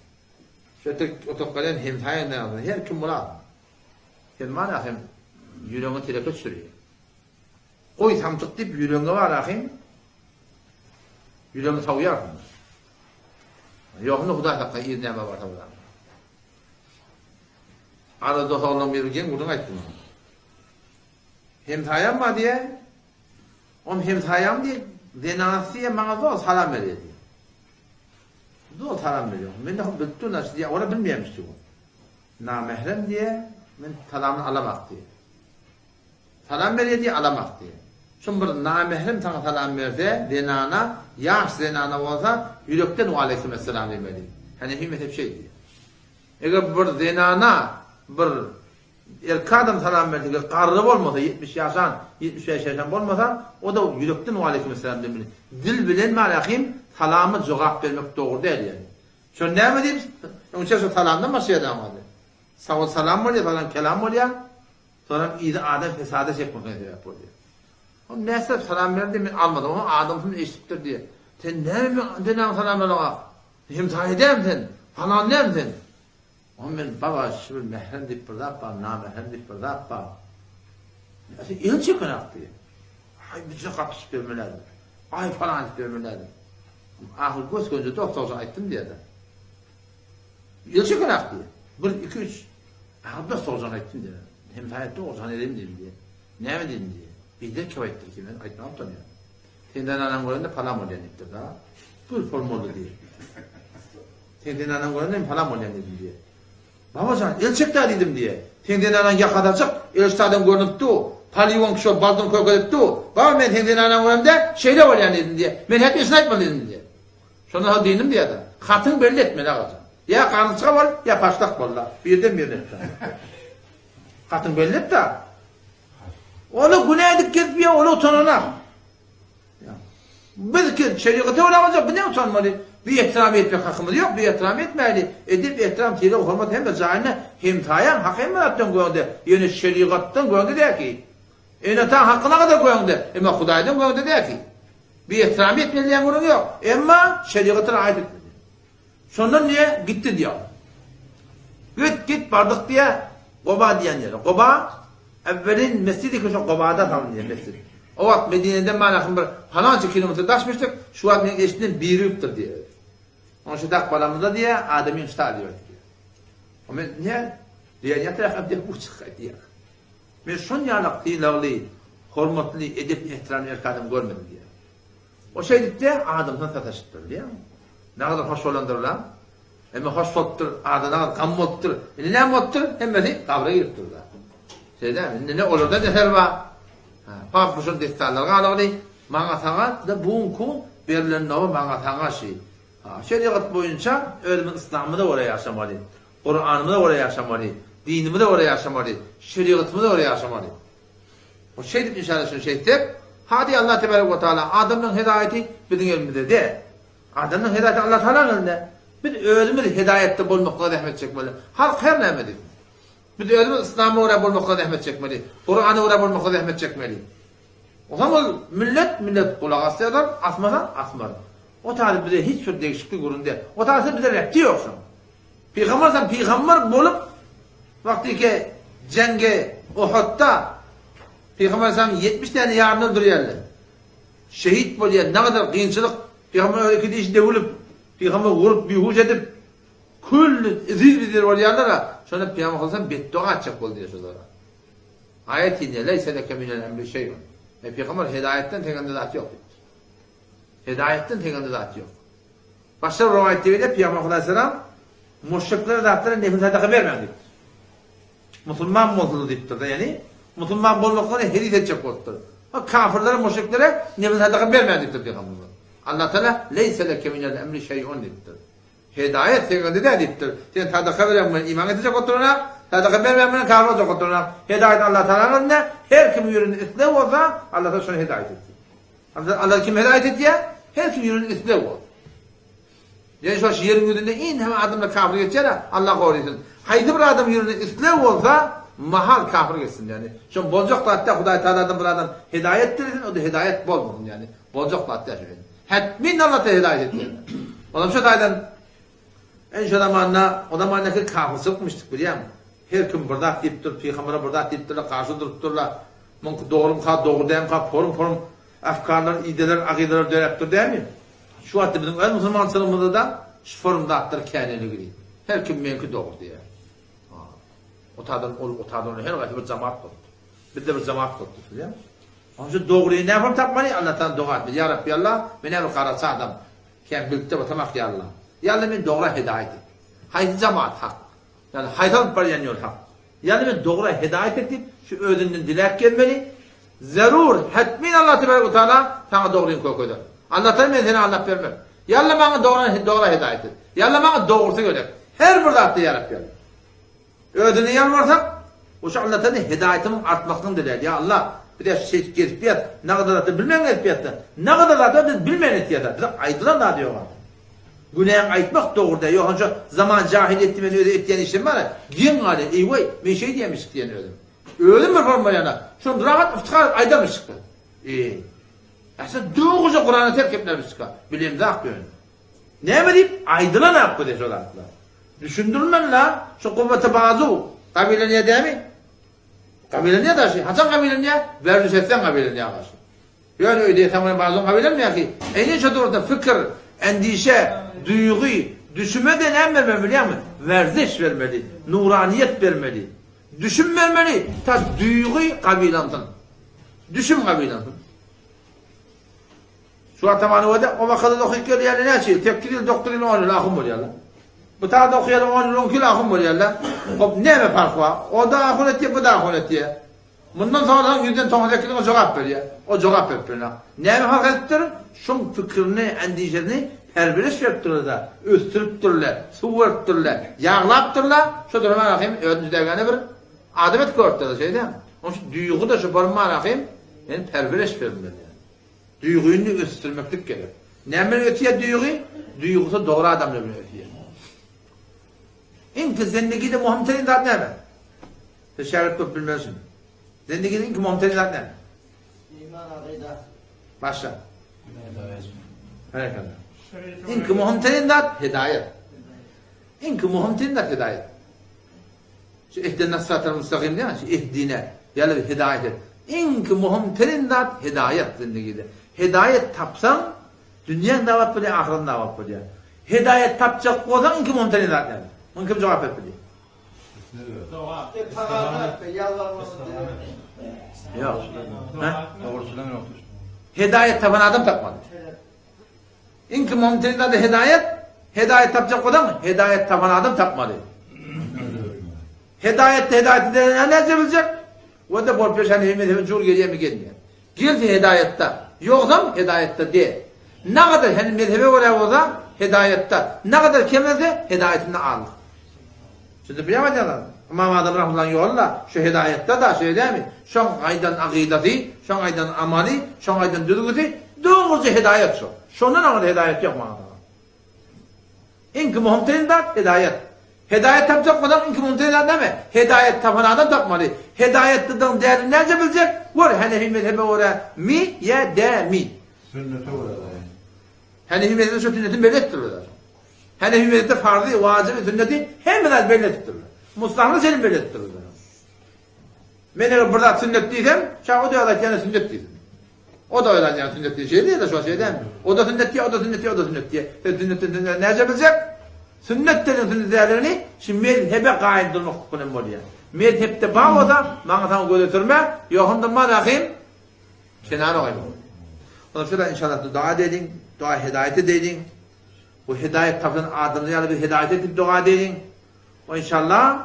Şo oturyp galýan hemsaýaň bolsun, her kim bolar. Sen bar ahym ýüregiňe teleke düşürýär. Goý samsyk diýip ýüregiňe bar ahym ýüregiňi sowýarsyň. Ýogunda Hudaý sakla ir näme barsa bolar. Ara dost-oglanlaryň biri geň gürrüň aýtdy maňa. Hemsaýam bar diýýär. Oň hemsaýam diýip, zenanasy diýýär maňa zol salam berýär diýýär. Zol salam berýär. Men de bilip durun, diýýär, olar bilmeýärmiş diýýär. Namährem diýýär, men salamyny alamak diýýär. Salam berýär diýýär, alamak diýýär. Şum bir namährem saňa salam berse, zenana, ýaş zenana bolsa, ýürekden waleýkimessalam diýmeli. Hanefi mezhep şeý diýýär. Eger bir zenana bir erkek adam salam berse, eger garry bolmasa, 70 ýaşan, 75 ýaşan bolmasa, o-da ýürekden waleýkimessalam diýmeli. Dil bilen malahym salama jogap bermek dogry däl ýaly. Şo näme diýip, öňçe şo salamdan başlaýar damaly. Sag bol salam bolýar, salam kelam bolýar. Soňam yzy adam fesada çekmekine sebäp bolýar. Ol näsep salam berdi, men almadym. Onuň adamsyny eşidipdir diýýär. Sen näme men denaň salam bereniňok? Hemsaýa dälmi sen? Falan dälmi sen? Oňa men baba şu bir mährem diýip bir zat bar, namährem diýip bir zat bar. Sen el çekenak diýýär. Aý bijek gapyşyp bermeli. Aý falan edip bermeli. Ahyr gös-gönje dost-dogry aýtdym diýýär-de. El çekenak diýýär. Bir, iki, üç. Ahyr dost-dogry aýtdym diýýär. Hemsaýa dogrujan edeýin diýdim diýýär. Näme diýdim diýýär. Bizden kim aýtdyr ki, men aýtmaga utanýan. Senden anan görende palam bolýan diýipdir da. Gül bolmaly diýýär. Senden anan görende men palam bolýan diýdim diýýär. Babajan, el çek-dä diýdim diýýär. Seň zenanaň ýakasy açyk, el ştadan görnüp dur. Polýuwan kişi bolup baldyny kökedip dur. Baba men seň zenanaňy göremde şeýle bolýan diýdim diýýär. Men hepbesini aýtmaly diýdim diýýär. Şondan soň dyndim diýýär-de. Hatyň belli etmeli agajan. Ýa garynçga bol, ýa paşdak bol-da. Birden birini et-de. Hatyň belli et-de. Ony günä edip gezip ýör, ol utananak. Biz ki şerigata görä bolsa, biz ne utanmaly? Bir ehtiram etmek hakymyz ýok, bir ehtiram etmäli. Edep, ehtiram, sylag, hormat hemme jaýynda, hemsaýaň haky hemme zatdan göňde, ýöne şerigatdan göňde däl ki. Ene-ataň hakyna gadar göňde, emma Hudaýdan göňde däl ki. Bir ehtiram etmeli diýen gürrüň ýok. Emma şerigata raýat etmeli. Şondan diýe gitdi diýýär. Git, git bardyk diýe Goba diýen ýere. Goba äwwelin mesjidi ki şo Gobada salynýar mesjid. O wagt Medineden manasyn bir palança kilometr daşmyşdyk, şu wagt men eşitdim birigipdir diýe. Oň şu dak balamyzda diýe adamyň şta diýer diýe. O men ne diýen ýatyrak diýe uçuk diýe. Men şon ýalak sylagly, hormatly, edepli, ehtiramly erkek adam görmedim diýe. O şeýdip-de adamsyna sataşypdyr, bilýäňmi? Nagadar hoş bolandyrlar. Emma hoş bolupdyr, ada nagadar gam bolupdyr. Indi näme bolupdyr? Hemmesi gabra giripdir-de. Şeýdämi? Indi ne olarda eser bar. Fakat bu şol dessanlar galygyny maňa saňa da bu günki berlen nowa maňa saňa şi. Şerigat boýunça özümiz yslamymyza görä ýaşamaly. Kuranymyza görä ýaşamaly. Dinimize görä ýaşamaly. Şerigatymyza görä ýaşamaly. O şeýdip inşallah şuny şeýtsek, hadi Allah tebarek we taala adamlaryň hedaýeti biziň elimizde däl. Adamlaryň hedaýeti Allah taalaň elinde. Biz özümiz hedaýetde bolmaklyga zähmet çekmeli. Halk her näme diýsin. Biz özümiz yslama görä bolmaklyga zähmet çekmeli. Kurana görä bolmaklyga zähmet çekmeli. Onsoň ol millet millet gulak asýarlar, asmasa asmaz. O taýda bize hiç bir degişikli gürrüň däl. O taýda bize repti ýok şoň. Pygamber sen pygamber bolup wagtyky jeňge Uhudda Pygamber sen 70 tane ýaryny öldürýärler. Şehit bolýar, ne kadar kynçylyk. Pygamber öyle iki dişi döwülip, pygamber vurup bihuş edip külli izil-bizil bolýarlar-a. Şonda Pygamber sallallahu betdoga etjek boldy diýýär şolara. Aýat inýär, Leýse leke minel emri şeý'un. Eý pygamber, hedaýatdan seňende zat ýok diýipdir. Hedaýatdan seňende zat ýok. Başga bir rowaýatda gelýär, Pygamber aleyhisselam müşriklere zatlara nefil sadaka bermäň diýipdir. Musulman bolsunlar diýipdir-de, ýagny musulman bolmaklaryny hedis etjek bolupdyr. Ha kafirlere, müşriklere nefil sadaka bermäň diýipdir pygamberimiz. Allah Taala leýse leke minel emri şeý'un diýipdir. Hedaýat seňede däl diýipdir. Sen sadaka beren bilen iman getirjek oturana, sadaka bermän bilen kafir boljak oturana. Hedaýat Allah Taalaň elinde, her kimiň ýüreginde isleg bolsa, Allah Taala şony hedaýat etsin. Allah kim hedaýat etýär? Her kim ýüreginde isleg bolsa. Ýöne şo ýeriň ýüzünde iň hem adamlar kafir geçýär, Allah gorysyn. Haýsy bir adam ýüreginde isleg bolsa, mahal kafir geçsin ýani. Şo boljak zatda Hudaý Taaladan bir adam hedaýat dilesin, o da hedaýat bolmasyn ýani. Boljak zatda şo. Hetmin Allah Taala hedaýat etýär. Olam şo taýdan en şo zamanda, o zamandaki kafirçilikmişdik bilýäňmi? Her kim bir zat diýip dur, pygambere bir zat diýip durlar, garşy durup durlar. Muňky dogrumyka, dogry dälmika, porum-porum efkarlar, ideler, akydalar döräp dur dälmi? Şu wagtda biziň öz musulmançylygymyzda-da şu forum zatlar käneligi. Her kim meňki dogry diýýär. O taýdan ol, o taýdan ol her haýsy bir jamaat bolupdyr. Bizde bir jamaat bolupdyr, bilýäňmi? Onuň üçin dogryny näme tapmaly? Allahdan doga etmeli. Ýa Rabbi Allah, men bir garaçy adam. Kän bilip-de batamok ýa Allah. Ýa Allah meni dogra hedaýat et. Haýsy jamaat hak? Ýagny haýsy alyp barýan ýol hak? Ýa Allah meni dogra hedaýat et diýip, şu özünden diläp gelmeli. Zerur, hetmin Allah tebarek we taala saňa dogryny kökezer. Allah taala men seni aldap bermez. Ýa Allah maňa dogra dogra hedaýat et. Ýa Allah maňa dogrusy gerek. Her bir zatda ýa Rabbi Allah. Özüne ýalbarsak, oşa Allatdan hidaýatynyň artmaklygyny diläýeli. Ýa Allah, biz ýa şeýdip gezip ýat, nagadar zatda bilmän gezip ýatsa, nagadar zatda biz bilmän etýäs-ä, bize aýdylan zady ýok-a. Günäňi aýtmak dogry däl, ýogsam şo zaman jahiliýetde men özi etýän işlerim bar-a, geň galýan, eý-weý, men şeý diýenmişik diýen özüm. Özüm bir form bolýan-a, şony rahat yftihar edip aýdarmyşyk-da. Eý. Ähli dogruja Kurana terk etmezmişik-a, bilemzak ýöne. Näme diýip aýdylan-ak bize şo zatlar. Düşündirmeli-la, şu guwweti bazu gabylanýar dämi? Gabylanýar daşy. Haçan gabylanýar? Werziş etseň gabylanýar garşy. Ýöne öýde ýatan bilen bazuň gabylanmaýar ki. Eýni şo döwürde fikir, endişe, duýgy, düşüme-de näme bermeli bilýäňmi? Werziş bermeli, nuraniýet bermeli. Düşüm bermeli, ta duýgy gabylansyn. Düşüm gabylansyn. Şu Atamanowada o makalada okyp gelýärler näçe ýyl? Sekiz ýyl, dokuz ýyl, on ýyl ahun bolýarlar. Bu taýda okaýarlar on ýyl, on iki ýyl ahun bolýarlar. Hop, näme parh bar? O-da ahun etýär, bu-da ahun etýär. Mundan sorasaň ýüzden 98 o jogap berýär. O jogap berip bilenok. Näme parh edipdir? Şoň pikirini, endişesini perweriş beripdirler-de, ösdüripdirler, suw beripdirler, ýaglapdyrlar. Şo durman ahym özüni jüdägäne bir adam edip görüpdirler, şeýdämi? Onuň üçin duýgy-da şu bolman ahym, men perweriş bermeli. Duýgyny ösdürmeklik gerek. Näme bilen ösýär duýgy? Duýgusy dogry adamlar bilen ösýär. Iň ki zendigide muhim terin zat näme? Siz şägirt bolup bilmersiň. Zendigide iň ki muhim terin zat näme? Iman akyda. Başla. Berekella. Iň ki muhim terin zat hidaýat. Iň ki muhim terin zat hidaýat. Şu ihdina sıratal müstakim diýýän, şu ihdine, ýaly hidaýat et. Iň ki muhim terin zat hidaýat zindigide. Hidaýat tapsaň, dünýäň de abat bolýar, ahyratyň de abat bolýar. Hidaýat tapjak bolsaň, iň ki muhim terin zat näme? Muny kim jogap berip bilýär? Ýok. Hidaýat tapan adam tapmaly. Iň ki mümkin zady hedaýat, hedaýat tapjak bolsaň, hedaýat tapan adam tapmaly. Hedaýat hedaýat edene näçe biljek? O-da bolup ýör Hanefi mezhebe jur gelýärmi gelmeýär. Gelse hedaýatda, ýogsam hedaýatda de. Nagadar Hanefi mezhebe görä bolsa hedaýatda, nagadar kemelse hedaýatynda azlyk. Siz bilýärmi aýdýanlarymy? Ymam Azam rahmetullahyň ýoly-da şu hedaýatda-da şeýlemi? Şoň aýdan akydasy, şoň aýdan amaly, şoň aýdan düzgüsi dogruja hedaýat şo. Şondan aňyrda hedaýat ýok maňa saňa. Iňki möhüm terin zat hedaýat. Hedaýat tapjak bolsaň iňki möhüm terin zat näme? Hedaýat tapan adam tapmaly. Hedaýatlydygyň dälini näce biljek? Gör Hanefi mezhebe görä mi ýa dä mi? Sünnete görä dä. Hanefi mezhebe şo sünnetini belli etdirler. Hanefi mezhepde farzy, wajyby, sünneti hemme zat belli edipdirler. Mustahny çenli belli edipdirler. Men eger bir zat sünnet diýsem, şa o da aýtýan sünnet diýsin. O da öýlenýän sünnet diýen şey diýdi, şo şey däl. O da sünnet diýe, o da sünnet diýe, o da sünnet diýe. Sen sünnetden sünnet näce biljek? Sünnet denen sünnet dälini şu mezhebe gaýym durmak bilen bolýar. Mezhepde bar bolsa, maňa saňa göz ötürme, ýogsam malahym kenara goýma. Ondan sonra inşallah dua edeliň, dua hidaýet edeliň. Bu hidaýet tapylan adamlar ýaly bir hidaýet edip dua edeliň. O inşallah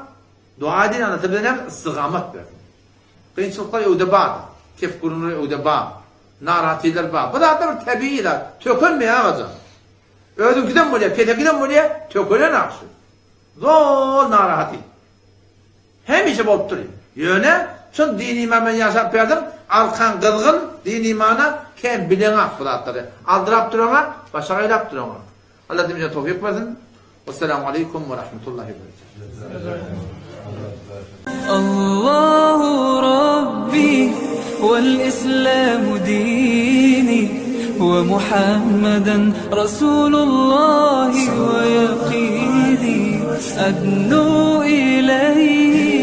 dua edin Allah bize näme istigamat bersin. Kynçylyklar öwde bar. Kef gürrüňler öwde bar. Narahatlylar bar. Bu zatlar bir tebigy zat. Tökenmeýär agajan. Özüňkiden bolýar, kesekiden bolýar, tökenen agşy. Zol narahaty. Hemişe bolup dur. Ýöne çyn din-iman bilen ýaşap berdiň, arkaň gyzgyn din-imana kem bileňak bu zatlary. Aldyrap duraňak, başa gaýlap duraňak. Allah hemmämize towfyk bersin. Wessalamu aleýkum we rahmetullahi we berekatuh. Allahu Rabbi wal Islamu dini we Muhammeden Rasulullahi we ýakini adnu ileýhi.